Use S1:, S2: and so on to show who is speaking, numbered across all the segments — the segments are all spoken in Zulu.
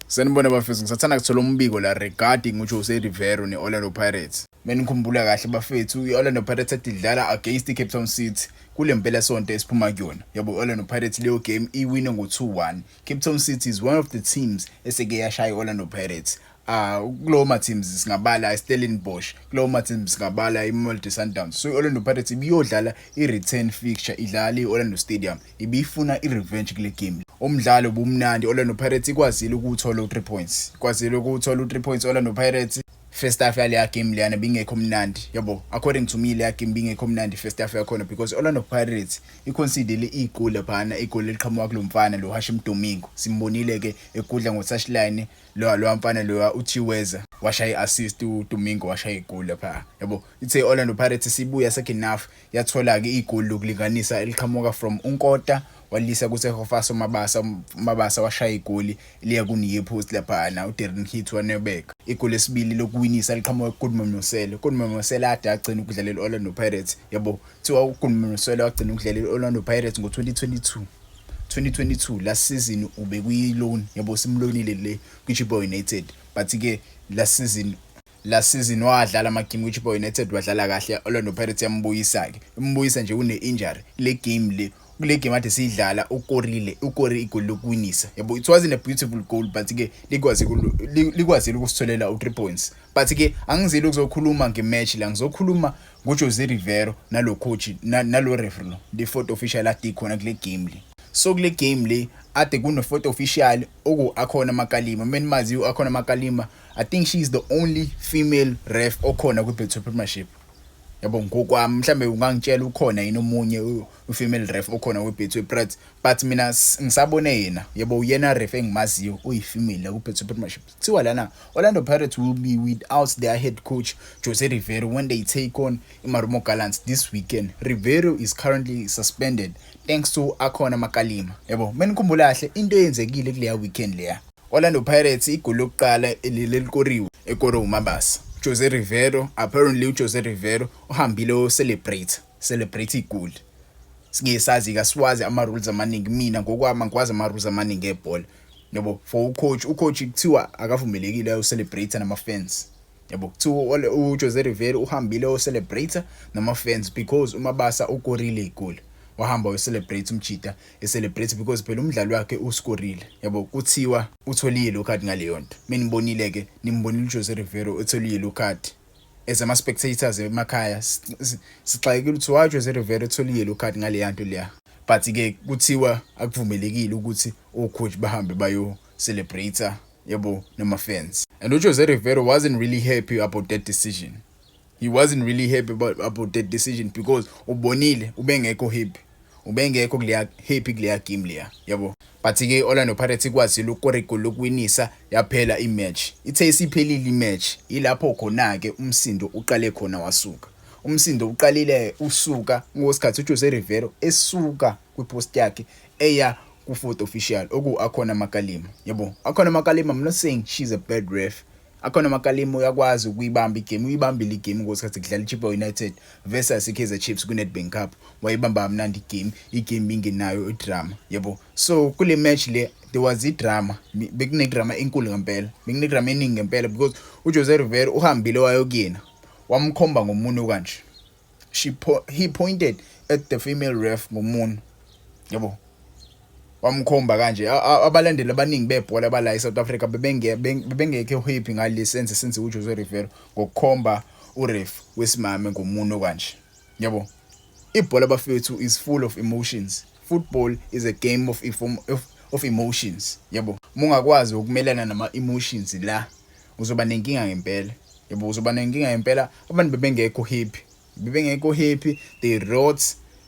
S1: Sanibona bafethu, ngisathanda kuthola umbiko la regarding uJose Riveiro ne-Orlando Pirates. Menikhumbula kahle bafethu, i-Orlando Pirates ade idlala against i-Cape Town City kule mpelasonto esiphuma kuyona. Yabo, i-Orlando Pirates leyo game iwine ngo-2-1. Cape Town City is one of the teams eseke yashaya i-Orlando Pirates. Kulowo ma teams singabala iStellenbosch, kulowo ma teams singabala iMamelodi Sundowns. So i-Orlando Pirates ibiyodlala i-return fixture, idlala i-Orlando Stadium, ibifuna i-revenge kule game. Umdlalo ubumnandi, Orlando Pirates ikwazile ukuthola u-3 points, ikwazile ukuthola u-3 points Orlando Pirates. First half yaleya game leyana bingekho mnandi, yabo. According to me, leya game bingekho mnandi first half yakhona because Orlando Pirates iconcedele igoli laphana, igoli eliqhamuka kulo mfana lo Hashim Domingo. Simbonile ke egudla ngo-touchline lo mfana lo uThiweza, washaya i-assist uDomingo, washaya igoli lapha, yabo. Ithe Orlando Pirates sibuya second half, yathola ke igoli lokulinganisa eliqhamuka from uNkota, walisa kuTshegofatso Mabasa. Mabasa washaya igoli liya ku-near post laphana, uDarren Keet wanebeka. Igoli lesibili lokuwinisa liqhamuka kuGoodman Mosele. Goodman Mosele ade agcina ukudlalela i-Orlando Pirates, yabo. Kuthiwa uGoodman Mosele wagcina ukudlalela i-Orlando Pirates ngo-2022, 2022 last season ubekuyi-loan, yabo, simlonile le kwi-Chippa United. But ke last season wadlala ama-game kwi-Chippa United, wadlala kahle. Orlando Pirates yambuyisa-ke, imbuyisa nje une-injury. Kule game le, kule game ade siyidlala, ukorile, ukore igoli lokuwinisa, yabo. It wasn't a beautiful goal, but ke likwazile ukusitholela u-3 points. But ke angizile ukuzokhuluma nge-match la, ngizokhuluma ngoJose Riveiro nalo coach, nalo referee lo, the fourth official ade ikhona kule game le. So kule game le ade kuno fourth official oku Akhona Makalima. Menimazi Akhona Makalima, I think she is the only female ref okhona kwi-Betway Premiership, yabo. Ngokwami, mhlambe ungangitshela ukhona yini omunye u-female ref okhona kwi-Betway, but mina ngisabone yena, yabo. Uyena ref engimaziyo oyi-female la ku-Betway Premiership. Kuthiwa lana Orlando Pirates will be without their head coach Jose Riveiro when they take on iMarumo Gallants this weekend. Riveiro is currently suspended thanks to Akhona Makalima, yabo. Menikhumbula kahle into eyenzekile kuleya weekend leya, Orlando Pirates igoli lokuqala lelikoriwe, ekore uMabasa. Jose Riveiro, apparently uJose Riveiro uhambile o celebrate igoli. Singeke sazi, kasiwazi ama rules amaningi. Mina ngokwami angikwazi ama rules amaningi ebhola, yabo. For ucoach kuthiwa akavumelekile ucelebrate nama fans, yabo. Kuthiwa uJose Riveiro uhambile o celebrate nama fans because uMabasa ukorile igoli, wahamba wayocelebrate umjita, ecelebrate because phela umdlali wakhe uskorile, yabo. Kuthiwa utholile yellow card ngaleyo nto. Menibonile ke, nimbonile uJose Riveiro etholile yellow card. As ama spectators emakhaya sixakekile ukuthi why Jose Riveiro etholile yellow card ngaleya nto leya. But ke kuthiwa akuvumelekile ukuthi ocoach bahambe bayo celebrate, yabo, nama fans. And uJose Riveiro wasn't really happy about that decision. He wasn't really happy about that decision because ubonile ubengekho happy, ubengekho kuleya happy kuleya game leya, yabo. But ke Orlando Pirates ikwazile ukukora igoli lokuwinisa, yaphela imatch. Ithe isiphelile imatch, ilapho khona ke umsindo uqale khona wasuka. Umsindo uqalile usuka ngosikhathi uJose Riveiro esuka kwipost yakhe eya ku-fourth official oku Akhona Makalima, yabo. Akhona Makalima, I'm not saying she's a bad ref. Akhona Makalima uyakwazi ukuyibamba igame, uyibambile igame ngosikhathi kudlala iChippa United versus iKaizer Chiefs ku-Nedbank Cup, wayibamba kamnandi igame, igame ingenayo idrama, yabo. So kule match le there was idrama, bekune drama enkulu ngempela, bekune drama eningi ngempela because uJose Riveiro uhambile wayokuyena, wamkhomba ngomunwe kanje. He pointed at the female ref ngomunwe, yabo, wamkhomba kanje. Abalandeli abaningi bebhola bala eSouth Africa bebengekho happy ngalesi senze senziwe uJose Riveiro ngokukhomba uref wesimame ngomunwe kanje, yabo. Ibhola bafethu is full of emotions. Football is a game of emotions, yabo. Mungakwazi ukumelana nama emotions la, uzoba nenkinga ngempela, yabo, uzoba nenkinga ngempela. Abantu bebengekho happy, bebengekho happy.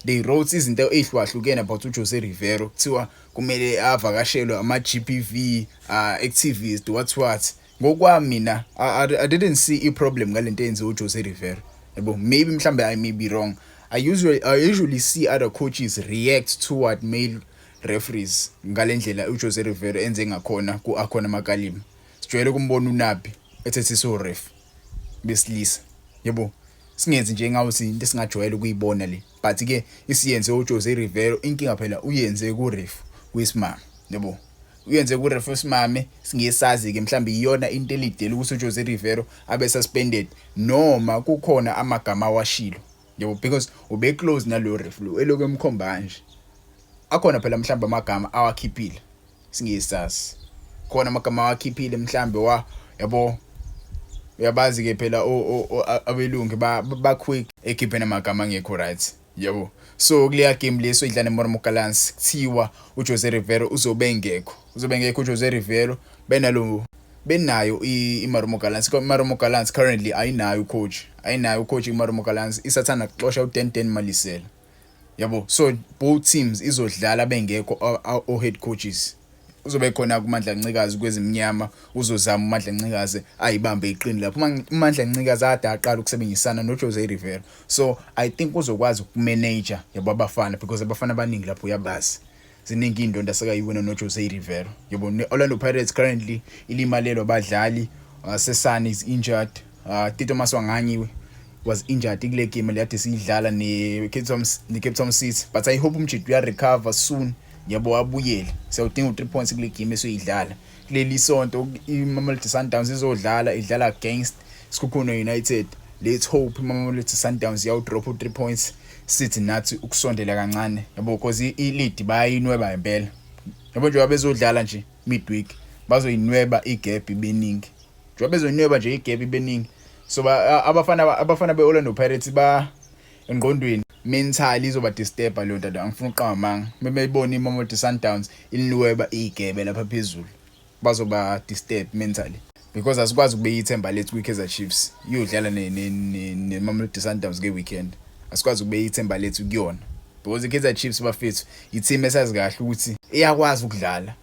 S1: They wrote izinto ezihlukahlukene about uJose Riveiro. Kuthiwa kumele avakashelwe ama GBV activist, what what. Ngokwami mina I didn't see i problem ngalento eyenziwe uJose Riveiro, yabo. Maybe mhlambe I may be wrong. I usually see other coaches react toward male referees ngalendlela uJose Riveiro enze ngakhona ku Akhona Makalima. Sijwayele ukumbona uNabi ethethisa uref besilisa, yabo. Singenzi nje ngawuthi into esingajwayele ukuyibona le, but ke isiyenze uJose Riveiro. Inkinga phela uyenze ku ref wesimame, yabo. Uyenze ku-ref wesimame, singesazi-ke mhlawumbe iyona into elidela ukuthi uJose Rivero abe suspended noma kukhona amagama awashilo, yabo, because ube close nalo ref lo elokhu emkhomba kanje. Akhona phela mhlawumbe amagama awakhiphile, singesazi khona amagama awakhiphile mhlambe wa, yabo, uyabazi ke phela abelungu ba quick ekhipheni amagama angekho right, yabo. So kuleya game leso idlala neMarumo Gallants, kuthiwa uJose Rivero uzobe engekho, uzobe engekho uJose Rivero. Benalo benayo iMarumo Gallants. IMarumo Gallants currently ayinayo ucoach, ayinayo ucoach iMarumo Gallants, isathanda kuxosha uDan Dan Malisela, yabo. So both teams izodlala bengekho o head coaches. Uzobe khona kuMandla Ncikazi kwezimnyama, uzozama uMandla Ncikazi ayibambe iqini lapho. UMandla Ncikazi ade aqala ukusebenzisana noJose Rivero, so I think uzokwazi ukumanage, yabo, abafana, because abafana abaningi lapho uyabazi, ziningi indondo asekayiwina noJose Rivero, yabo. Ne-Orlando Pirates currently ilimalelwa abadlali. Sesane is injured, Tito Maswanganyi was injured kule game le siyidlala ne-Cape Town City, but I hope umjidi uya recover soon, yabo, abuyele. Siyawudinga u3 points kule game esoyidlala kuleli sonto. IMamelodi Sundowns izodlala, idlala against Sekhukhune United. Let's hope iMamelodi Sundowns iyawudrop u3 points, sithi nathi ukusondela kancane, yabo, because i-lead bayayinweba impela, yabo. Njengoba bezodlala nje midweek, bazoyinweba igap ibeningi, njengoba bezoyinweba nje igap ibeningi. So abafana be-Orlando Pirates ba engqondweni, mentally izoba disturb leyo nto. Angifuni uqamba amanga, bebeyibona iMamelodi Sundowns ilinweba igebe lapha phezulu, bazoba disturb mentally, because asikwazi ukubeka ithemba lethu kwi-Kaizer Chiefs iyodlala ne-Mamelodi Sundowns nge-weekend. Asikwazi ukubeka ithemba lethu kuyona because i-Kaizer Chiefs, bafethu, i-team esazi kahle ukuthi iyakwazi ukudlala,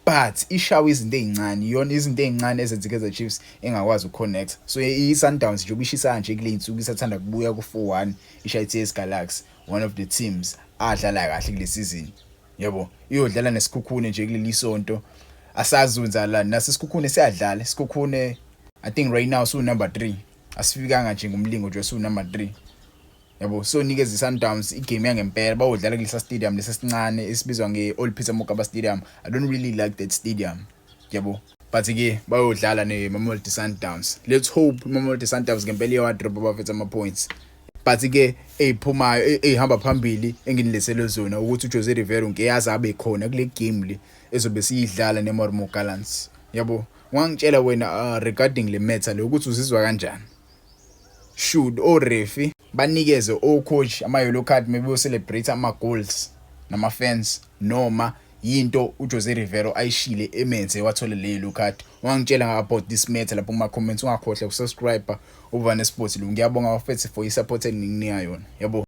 S1: but ishawa izinto ezincane, iyona izinto ezincane ezenza i-Kaizer Chiefs engakwazi ukuconnect. So i-Sundowns njengoba ishisa nje kule insuku, isathanda kubuya ku-4-1, ishaya i-TS Galaxy, one of the teams adlala kahle kule season, yabo. Iyodlala neSekhukhune nje kuleli sonto, asazi wenzalani naso iSekhukhune, siyadlala iSekhukhune. I think right now su number 3, asifikanga nje ngumlingo nje, su number 3, yabo. So nikeza iSundowns igame yangempela. Bawudlala kulesa stadium lesesincane esibizwa nge-Old Peter Mokaba Stadium. I don't really like that stadium, yabo, but ke bayodlala ne-Mamelodi Sundowns. Let's hope iMamelodi Sundowns ngempela iyawadrop, bafethu, ama points. But ke eyiphumayo, eyihamba phambili enginilethele zona ukuthi uJose Rivero ngeyazi abe khona kule game le ezobe siyidlala neMarumo Gallants, yabo. Ungangitshela wena regarding le matter le ukuthi uzizwa kanjani? Should o-ref banikeze o-coach ama-yellow card maybe celebrate ama-goals nama-fans, noma yinto uJose Rivero ayishile emenze wathola le yellow card? Ungangitshela about this matter lapho kuma comments. Ungakhohlwa ukusubscribe uVane Sports lo. Ngiyabonga bafethu for i-support enginginika yona, yabo.